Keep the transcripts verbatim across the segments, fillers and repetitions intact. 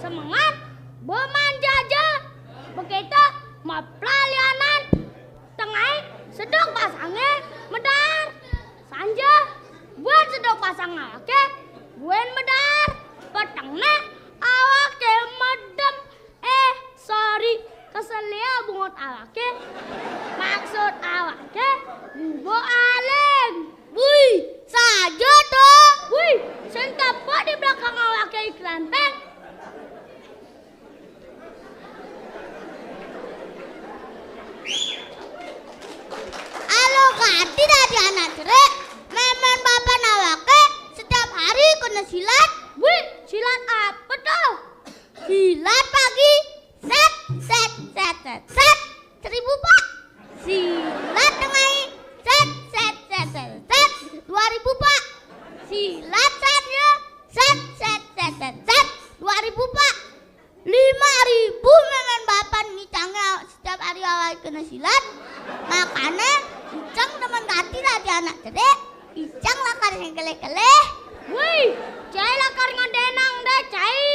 Semengan, beman jaja. Begitu, maplalianan. Tengahé, seduk pasangé, medar. Sanja, buin seduk pasang awaké, buin medar. Petengné, awaké medem. Eh, sorry, keselé bungut awaké. Maksud awaké, bubuk aling. Wih, saja to. Wih, sing tepuk di belakang awaké I Krempeng. Alo ganti dadi anak cerik, mémén bapan awaké setiap hari kena silat. Wih, silat apa to? Silat pagi, set, set, set, set, set, seribu pak. Silat tengahé, set, set, set, set, set, dua ribu pak. Silat sanja, set, set, set, set, set, dua ribu pak. Lima ribu mémén bapan ngicangé setiap hari awaké kena silat. Makané, icang demen ganti dadi anak cerik. Icang lakar sing kelih-kelih. Wih, cai lakar ngedenang deh, cai.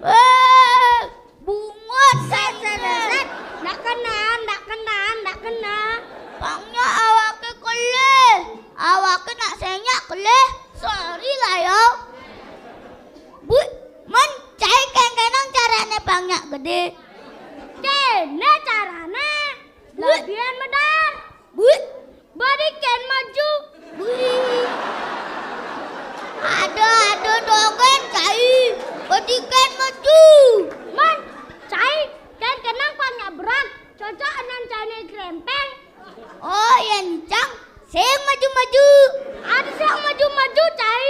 Wéh, bungut. Set, set, set, set. Ndak kena, ndak kena, ndak kena. Pangnya awaké kelih. Awaké nak senyak kelih. Sorry lah ya. Bu, men cai kéngkénang carané pangnya gedé. Kéné carané. Lebihan medar. Buik. Badikin maju. Buik. Ada, ada dogén, cai. Badikin maju. Man, cai, kan kenang banyak berat. Cocok anan cai krempeng. Oh, iya nih, Cang. Sing maju-maju. Ada sing maju-maju, cai.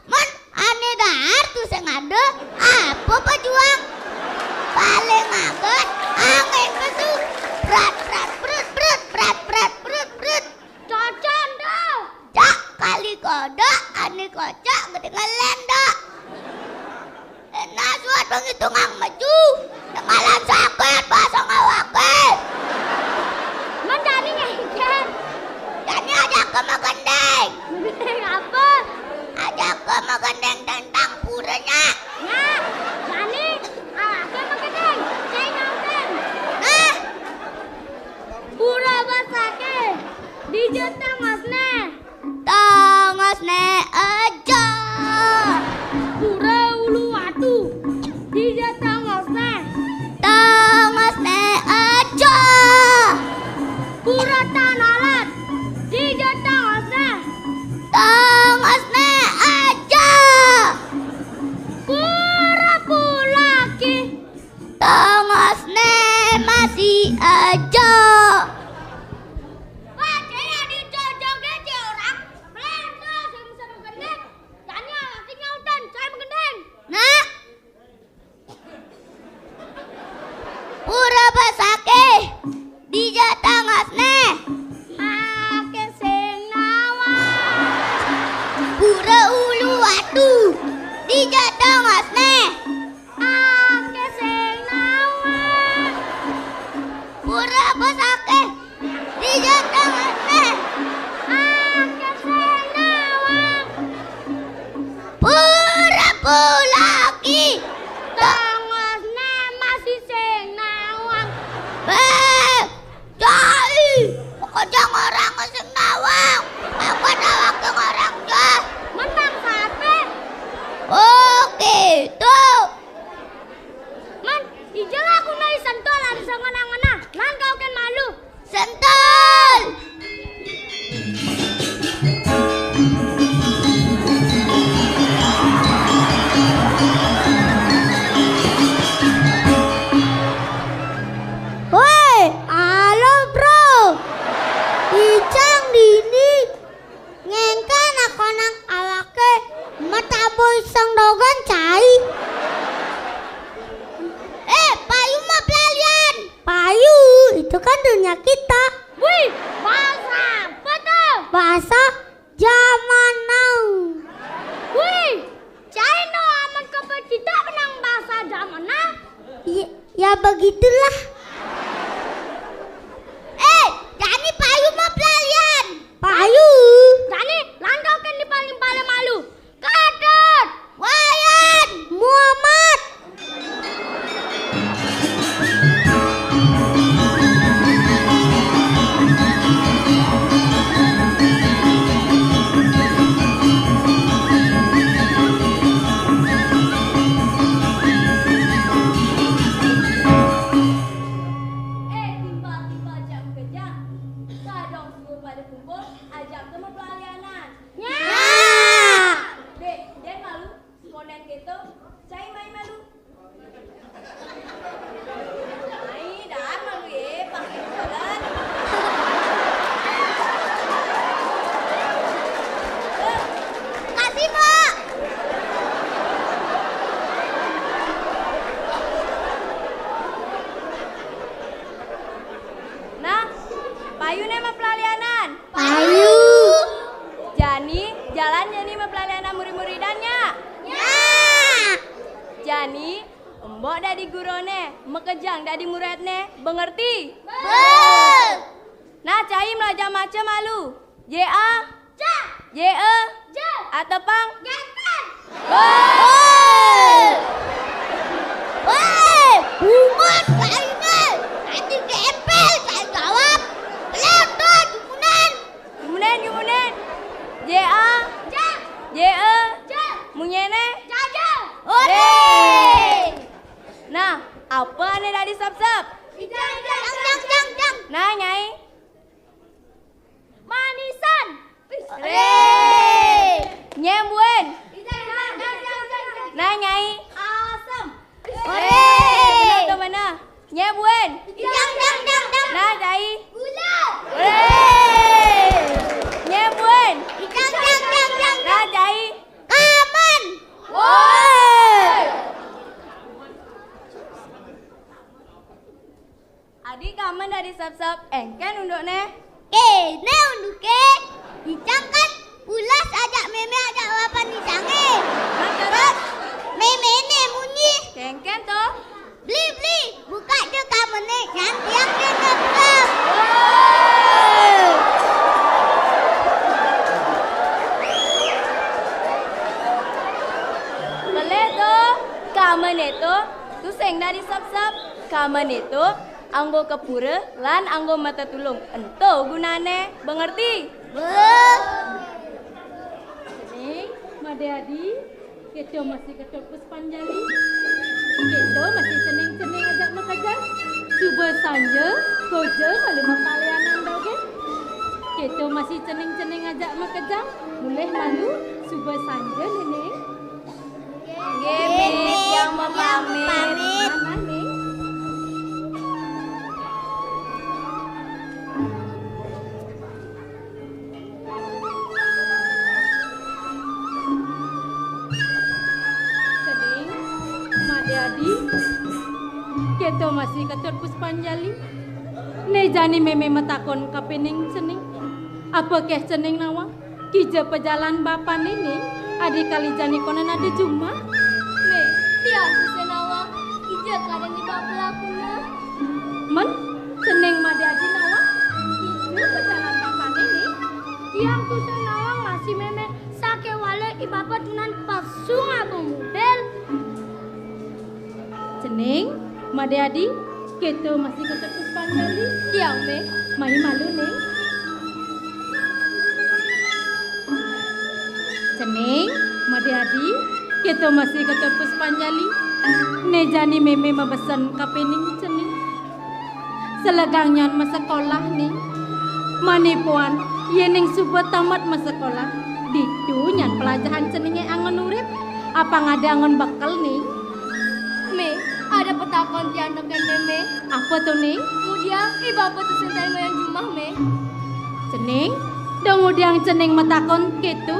Man, ané dahar to sing ada, apa pejuang? Paling abot angin pesu. Brat, brat, brut, brut, brat, brat, brut, brut. Cocan to. Cak kali kodok, ané kocak gedé ngelén, Dok. Enak suat penghitungan maju. Dengalan sakit, pasang awaké. Man jani ngéngkén. Jani ajak ke magendéng. Magendéng apa? Ajak ke magendéng tentang puranya. Nah, jani awaké magendéng. Cai nonton. Nah. Pura Basaké. Dija tangosné. Tangosné aja. Pura Uluwatu. Dija tangosné. Tangosné aja. Pura Tanalat. Dija tangosné. Tangosné aja. Pura Pulaki. Tangosné masih aja. Wah, cai adi cocok deh, cai orang. Belah tuh, sing bisa magendéng. Jani awaké nyautan, cai magendéng. Nah. Pura Basaké, dija tangosné. Aké sing nawang. Pura Uluwatu, dija tangosné. Aké sing nawang. Pura Basaké. Dija tangosné. Aké sing nawang. Pura Pulaki. Tangosné masih sing nawang. Béh, cai. Pokoknya orang sing nawang. Aku nawang ke orang dah. Menang siapa? Oke, tuh. Man, ija lah aku nai sentul ada sangana-ngana. Lan kau kan malu. Sentul. Woi, halo, Bro. Icang dini. Ngéngkén akonang awaké mataboi sang dogan cai. Eh, payu mah pelalian. Payu, itu kan dunia kita. Wih, bahasa apa tuh? Bahasa zaman now. Wih, cai no amat kepecita menang bahasa zaman now. Ya, ya begitulah. Eh, jani payu mah pelalian. Payu. Jani, lan kau kan di paling paling malu. Kadut. Wayan. Muhammad. Ani, embok dadi guruné, makejang dadi muridné, bengerti? Beuh. Nah, cai melajah maca malu. J A. Ja. J E. Ja. Atepang. Janten. Beuh. Wéh, bungut cainé. Tadi gempel, cai jawab. Beléh tuh, jumunan. Jumunan, jumunan. J A. Ja. J E. Ja. Munyiné. Jaja. Hore. Nah, apa ané dadi sep-sep? Jang, jang, jang, jang, jang. Nah, Nyai. Manisan. Hore. Nyai buin. Jang, jang, jang, jang, jang. Nah, Nyai. Asem. Hore. Bener tuh, bener. Nyai buin. Jang, jang, jang, jang. Nah, cai. Gula. Hore. Nyai buin. Jang, jang, jang, jang, jang. Nah, cai. Kamen. Woi. Adi kamen dadi sep-sep, éngkén undukné. Kéné unduké, dicangkat pulas ajak mémé ajak bapané sangé. Nah, terus? Méméné munyi. Kéngkén to? Beli, beli, buka je kamené, nyan tiang sing ngeblek. Beléh to, kamené to, tusing dadi sep-sep, kamené to, anggo kepura lan anggo matetulung. Ento gunané, bengerti? Beuh. Cening, Madé Adi, kéto masih Ketut Puspanjali. Kéto masih cening-cening ajak makejang. Suba sanja, goja malu mapalianan dogén. Kéto masih cening-cening ajak makejang. Mulih malu, suba sanja, Nening. Nggih, Mik, tiang mapamit. Pamit. Nunas, Mik. Cening, Madé Adi, kéto masih Ketut Puspanjali. Né jani mémé matakon kapining cening. Apa ké cening nawang? Kija pajalan bapané, Ning? Adi kali jani koné ada jumah? Mé, tiang tusing nawang. Kija kadén i bapa lakuna? Mén, cening Madé Adi nawang. Kija pajalan bapané, Ning? Tiang tusing nawang masih mémé sakéwala i bapa tunan pesu ngaba mobil. Cening, Madé Adi, kéto masih Ketut Puspanjali. Tiang, Mé. Mai malu, Ning. Cening, Madé Adi, kéto masih Ketut Puspanjali. Né jani mémé mabesen kapining cening. Selegang nyan masekolah, Ning. Mané puan, yéning suba tamat masekolah, ditu nyan pelajahan ceningé anggon urip. Apang ada anggon bekel, Ning? Mé, ada patakon tiang tekén Mémé. Apa to, Ning? Ngudiang i bapa tusing taén ngoyong jumah, Mé? Cening, da ngudiang cening matakon kéto?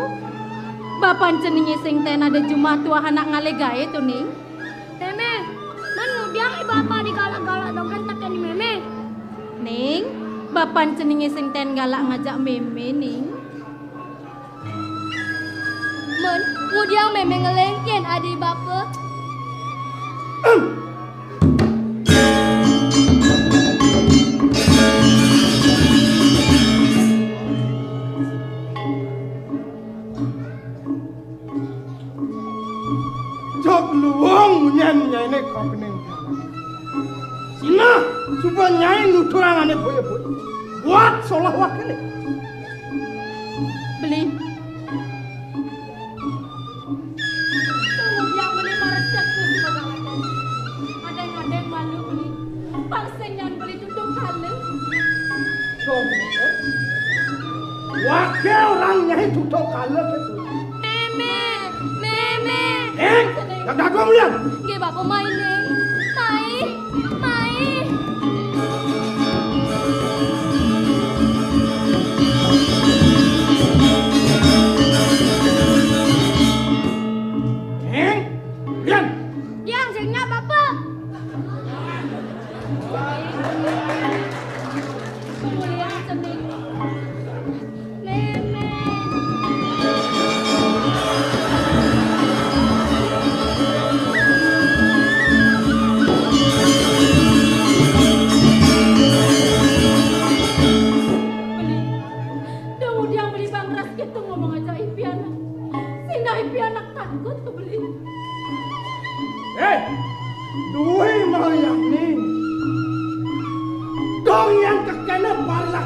Bapan ceningé sing taén ada jumah tuah anak ngalih gaé to, Ning? Mémé, mén ngudiang i bapa adi galak-galak dogén tekén i Mémé? Ning, bapan ceningé sing taén galak ngajak Mémé, Ning. Mén, ngudiang Mémé ngeling yén ada i bapa? Jog luung munyan nyainé kapining. Sinah, suba nyai nuturang ané boya-boya. Buat solah wakilé. Beli. Kemudian beli marecet ke si Bagawati. Adéng-adéng malu beli. Pang sing nyan beli tutung kala. Dong, eh? Wakil orang nyai tutung kala gitu. Mémé, Mémé. Eh, dak dago mulian. Nggih, Bapak, mai, Ning. Mai, mai. Ning, mulian. Yang sing nyak, Bapak.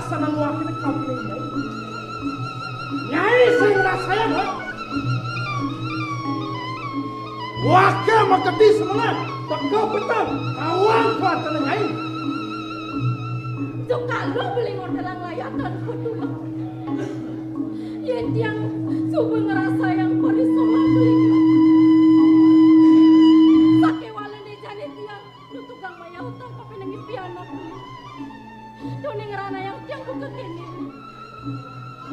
Sanan waké kapining nyai. Nyai sing ngrasayang, ha? Waké magedi semengan, teka peteng, kawang kuatana nyai. Suka lu beli orderan layatan kudu. Yén tiang suba ngrasayang parisolah beli. Sakéwalané jani tiang nu tukang mayah utang kapining pianak. Duh, ning ngranayang tiang buka kéné.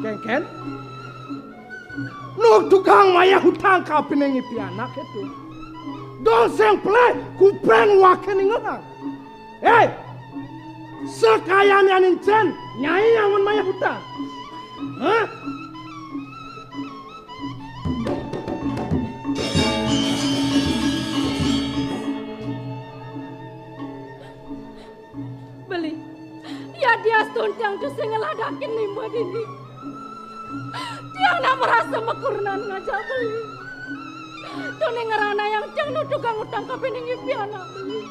Kénkén? Nu tukang mayah utang kapining pianak kéto. Dong sing pelih kuping waké ningalin. Héi! Sakayané ané encén, nyai anggon mayah utang. Hah? Beli. Yadiastun tiang tusing ngladakin limbah dini. Tiang nak marasa makurenan ngajak beli. Duh, ning ngranayang tiang nu tukang utang kapining pianak beli.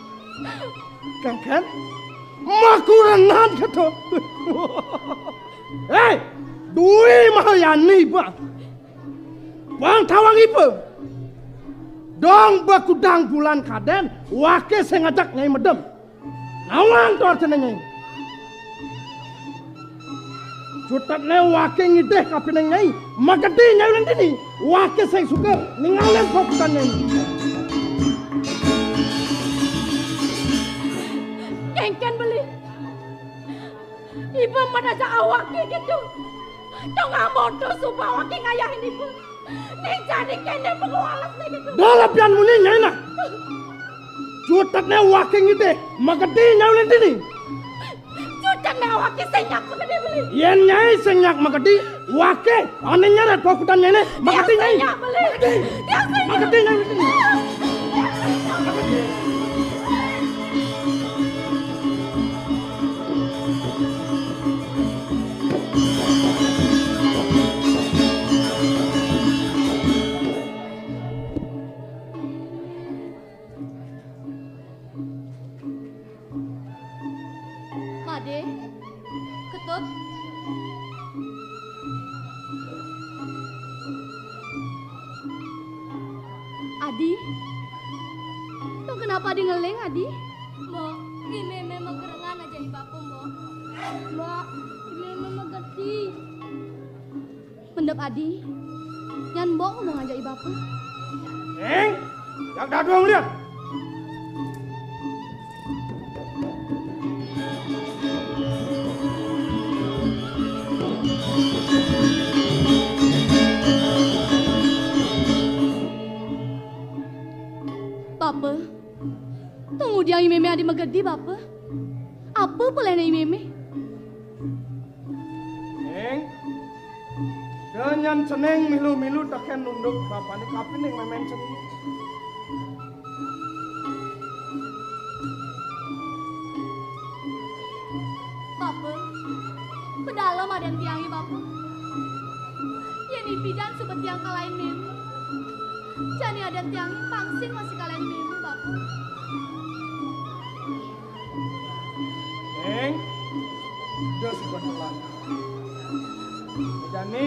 Kénkén? Makurenan kéto. Héi, Dwi Mahyani, Bang. Bang tawang iba. Dong bakudang bulan kadén, waké sing ngajak nyai medem. Nawang to artiné nyai. Cutetné waké ngidih kapining nyai, magedi nyai ulih dini. Waké sing suka ningalin pakutan nyai. Kénkén beli. Iba madaja awaké kéto. Tong amonto suba awaké ngayahin iba. Ning jani kéné pangualasné kéto. Dah lah pian muni nyai nah. Cutetné waké ngidih, magedi nyai ulih dini. Cutetné awaké sing nyak magedi beli. Yén nyai sing nyak magedi, waké ané nyeret pakutan nyainé, magedi nyai. Tiang sing nyak beli. Magedi. Tiang sing nyak. Magedi nyai ulih dini. Madé, Ketut. Adi, to kenapa Adi ngeling, Adi? Mbok, I Mémé magerengan ajak I Bapa, Mbok. Mbok, I Mémé magedi. Mendep Adi, nyan Mbok ngomong ajak I Bapa. Ning, jak dadua ngeliat. Bapa, to ngudiang I Mémé Adi magedi, Bapa. Apa pelihné I Mémé? Ning, da nyan cening milu-milu tekén nunduk bapané kapining mémén cening. Bapa, pedalem adan tiangé, Bapa. Yén I Pidan suba tiang kalahin mémé. Jani adan tiangé pang sing masih kalahin mémé, Bapa. Ning, da suba telat. Jani,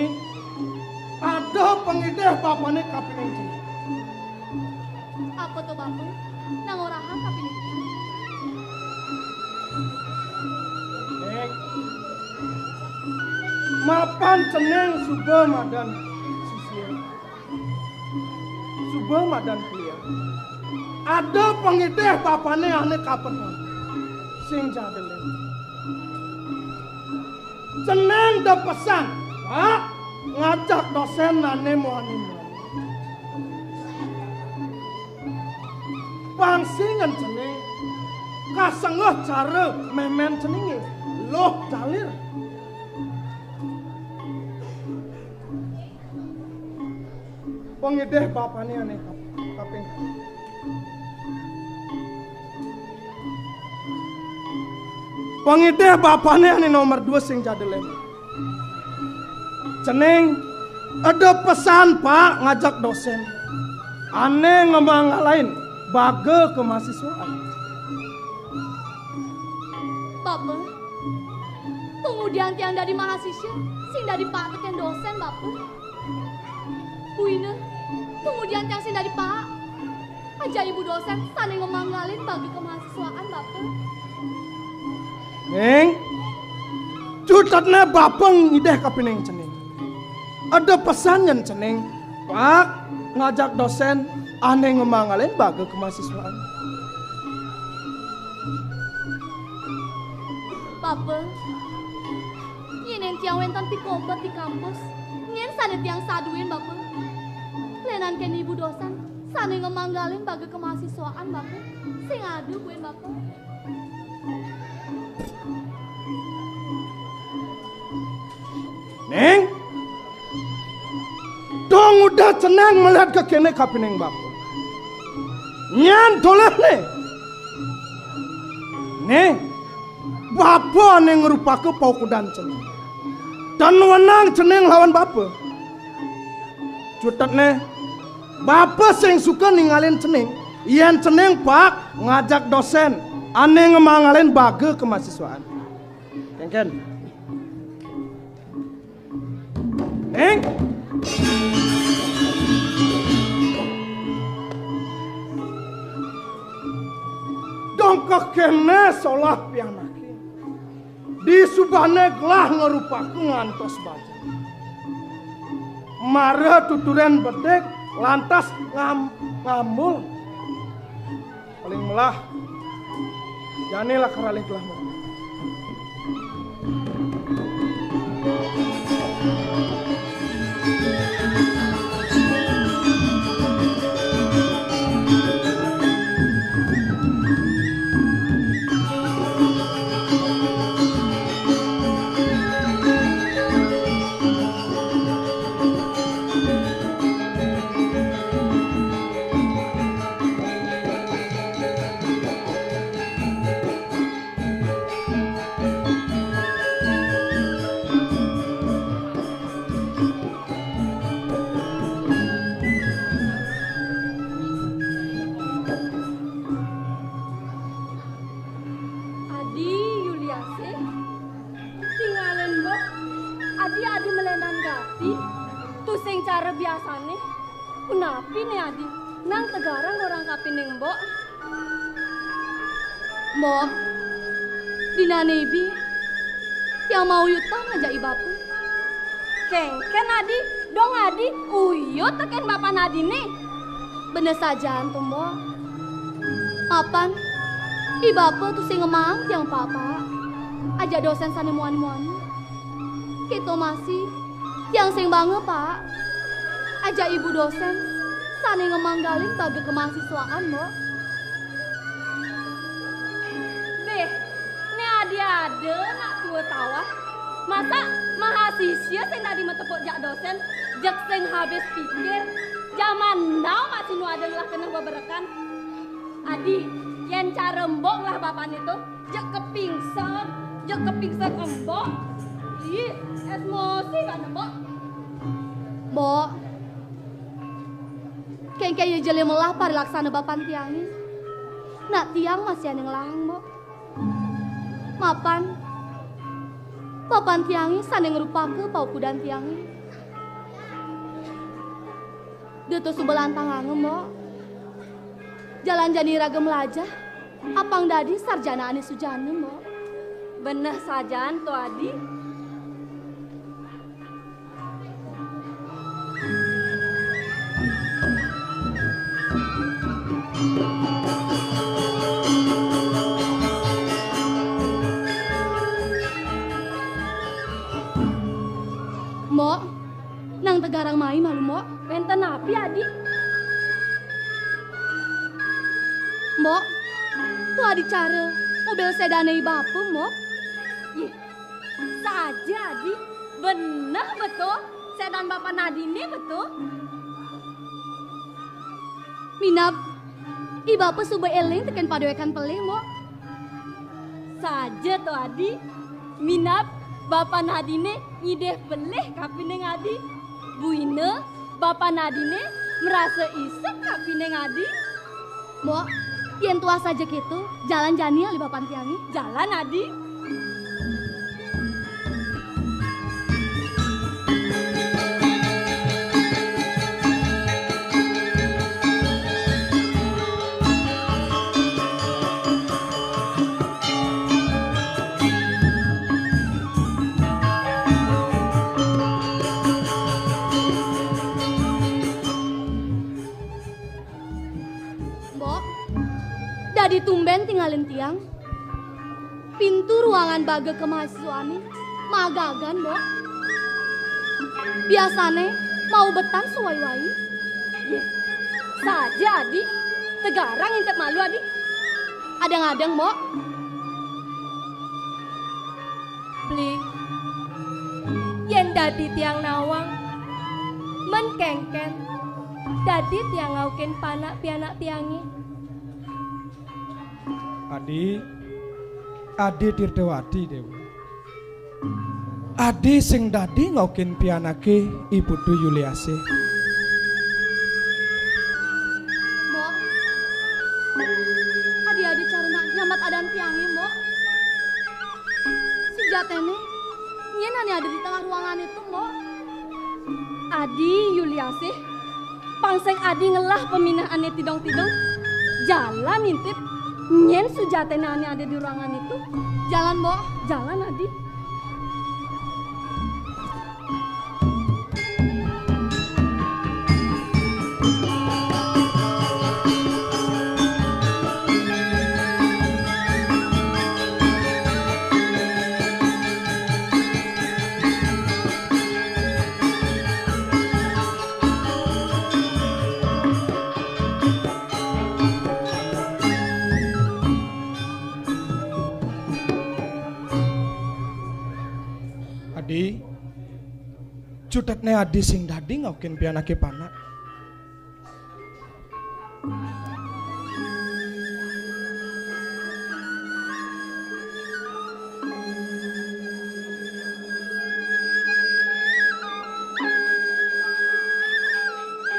ada pangidih bapané kapining cening. Apa to, Bapa? Nang orahang kapining tiang. Ning, mapan cening suba madan sisia. Suba madan kuliah. Ada pangidih bapané ané kapetan. Sing jadelin. Cening da pesan, Pak, ngajak dosén ané muani-muani. Pang sing ngan cening, kasengguh cara mémén ceningé, luh jalir. Pangidih bapané ané kap-, kaping. Pangidih bapané ané nomor dua sing jadelin. Cening, ada pesan, Pak, ngajak dosén. Ané ngemanggalain baga kamahasiswaan. Bapa, Pangudian tiang dadi mahasiswa, sing dadi paak tekén dosén, Bapa. Buina, pangudian tiang sing dadi paak. Ajak ibu dosén sané ngamanggalin baga kamahasiswaan, Bapa. Ning, cutetné Bapa ngidih kapining cening. Ada pesan nyén cening, paak ngajak dosén ané ngamanggalin baga kamahasiswaan. Bapa, yén tiang wénten pikobet di kampus, nyén sané tiang saduin, Bapa. Lénan kén ibu dosén sané ngamanggalin baga kamahasiswaan, Bapa. Sing ada buin, Bapa. Ning, dong udah cenang melihat ka kéné kapining Bapa. Nyén tolehné. Ning, Bapa ané ngrupaka paukudan cening. Tan wenang cening lawan Bapa. Cutetné, Bapa sing suka ningalin cening, yén cening paak ngajak dosén ané ngamanggalin baga kamahasiswaan. Kénkén. Ning. Dong ka kéné solah pianaké. Disubané gelah ngrupaka ngantos bajang. Mara tuturén bedik lantas ngam-, ngambul. Paling melah, jani lakar alih gelah mara. Adi Yuliase, tingalin, Mbok. Adi, adi malénan gati. Tusing cara biasané. Punapi né adi? Nang tegarang orang kapining Mbok. Mbok, dinané ibi, tiang mauyutan ajak i bapa. Kénkén adi, dong adi, uyut tekén bapan adiné. Bener sajan to, Mbok. Mapan, i bapa tusing ngemaang tiang papak. Ajak dosén sané muani-muani. Kéto masih, tiang sing bangga, Pak. Ajak ibu dosén, sané ngemanggalin baga kemahasiswaan, Mbok. Béh, né adi ada nak tua tawah. Masa mahasiswa sing dadi matepuk jak dosén, jeg sing habis pikir. Jaman now masih nu ada ngelah keneh beberekan. Adi, yén cara embok ngelah bapané to, jeg kepingseng, jeg kepingseng embok. Ih, emosi kan embok. Mbok, kénkén ia jelé melah parilaksana bapan tiangé. Nak tiang masih ané ngelahang, Mbok. Mapan, bapan tiangé sané ngrupaka paukudan tiangé. Da to suba lantanganga, Mbok. Jalan jani raga melajah, apang dadi sarjana ané sujana, Mbok. Beneh sajan to, Adi. Mbok, nang tegarang mai malu, Mbok. Wénten napi, Adi? Mbok, to adi cara mobil sédané i bapa, Mbok. Ih, saja, Adi. Beneh beto, sédan bapan adiné beto. Minab, i bapa suba éling tekén padéwékan pelih, Mbok. Saja to, Adi. Minab, bapan adiné ngidih pelih kapining adi. Buina, bapan adiné merasa isep kapining adi. Mbok, yén tuah saja kéto, jalan jani alih bapan tiangé. Jalan, Adi. Adi tumbén tingalin tiang. Pintu ruangan baga kamahasiswané maagagan, Mbok. Biasané maubetan sawai-wai. Yéh, saja, Adi. Tegarang intip malu, Adi. Adang-adang, Mbok. Beli, yén dadi tiang nawang, mén kénkén, dadi tiang ngaukin panak pianak tiangé. Adi, Adi Tirtawati, Déwa. Adi sing dadi ngaukin pianaké I Putu Yuliasih. Mbok, adi-adi cara nak nyambat adan tiangé, Mbok. Sujaténé, nyén ané ada di tengah ruangan itu, Mbok. Adi Yuliasih, pang sing adi ngelah paminah ané tidong-tidong. Jalan intip, nyén sujaténé ané ada di ruangan itu. Jalan, Mbok. Jalan, Adi. Adi, cutetné adi sing dadi ngaukin pianaké panak.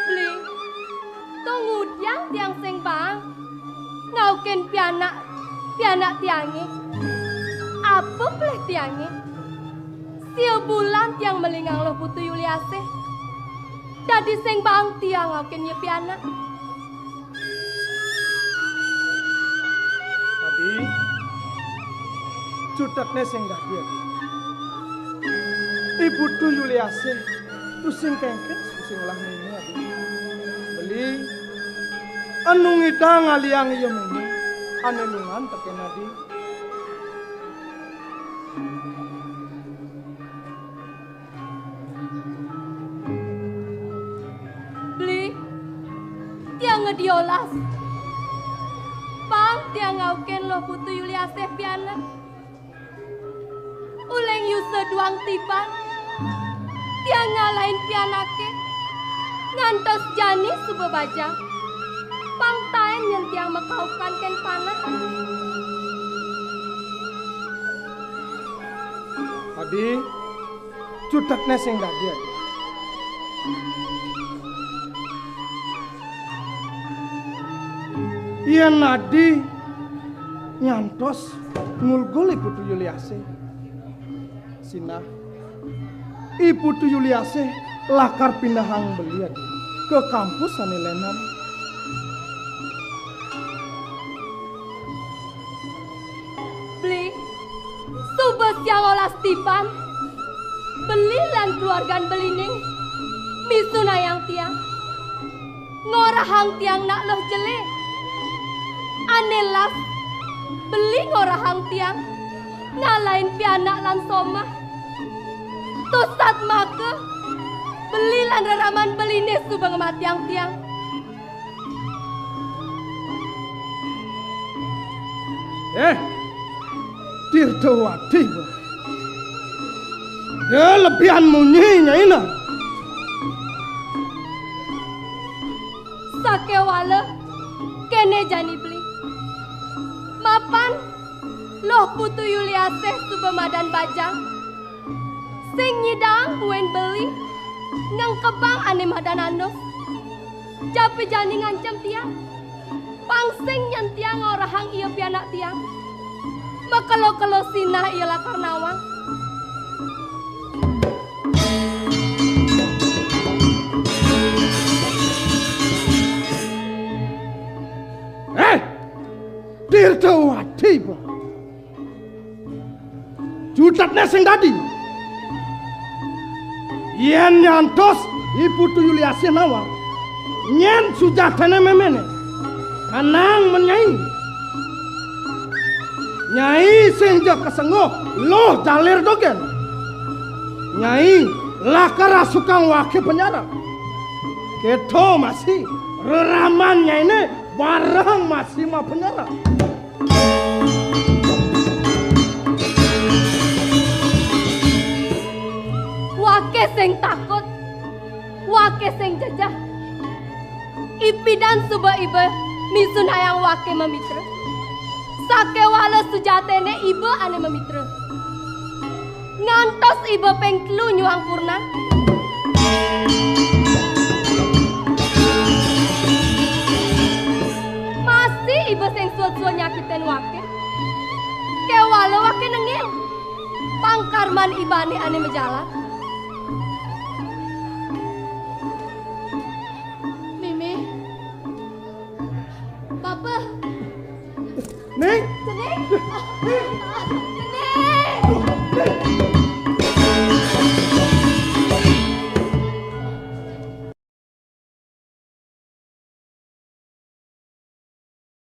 Beli, to ngudiang tiang sing baang ngaukin pianak, pianak tiangé. Apa pelih tiangé? Sia bulan tiang malingang Luh Putu Yuliasih. Dadi sing baang tiang ngaukin ia pianak. Adi, cutetné sing dadi, Adi. I Putu Yuliasih, tusing kénkén, tusing ngelah mémé, Adi. Beli, enu ngidang ngaliang ia mémé, ané nungan tekén, Adi. Beli, tiang ngedio las. Pang tiang ngaukin Luh Putu Yuliasih pianak. Uling yusa duang tiban, tiang ngalahin pianaké, ngantos jani suba bajang. Pang taén nyén tiang makaukan kén panak. Adi, cutetné sing dadi, Adi. Yén Adi nyantos ngulgul I Putu Yuliasih, sinah, I Putu Yuliasih lakar pindahang beli, Adi, ka kampus ané lénan. Beli, suba siang olas tiban, beli lan keluargan beliné misunayang tiang, ngorahang tiang nak luh jelé. Ané las, beli ngorahang tiang ngalahin pianak lan somah. Tusat maka, beli lan reraman beliné suba ngamatiang tiang. Eh, Tirtawati, bah. Ya, lebihan munyi, Nyaina. Sakéwala, kéné jani beli. Mapan, Luh Putu Yuliasih suba madan bajang. Sing nyidang buin beli, ngengkebang ané madan anus. Japa jani ngancem tiang? Pang sing nyén tiang ngorahang ia pianak tiang. Makelo-kelo sinah ia lakar nawang. Eh, Tirtawati, bah. Cutetné sing dadi. Yén nyantos I Putu Yuliasih nawang, nyén sujaténé méméné. Kanang men nyai. Nyai sing ja kasengguh, luh jalir dogén. Nyai lakar rasukang waké panyareng. Kéto masih reraman nyainé bareng masih mapanyareng. Waké sing takut, waké sing jejeh. Ipidan suba iba misunayang waké mamitra. Sakéwala sujatiné iba ané mamitra. Ngantos iba ping telu nyuang purna. Masih iba sing suud-suud nyakitin waké. Kéwala waké nengil. Pangkarman ibané ané majalan. Mimi. Papa. Ning, Cening. Cening.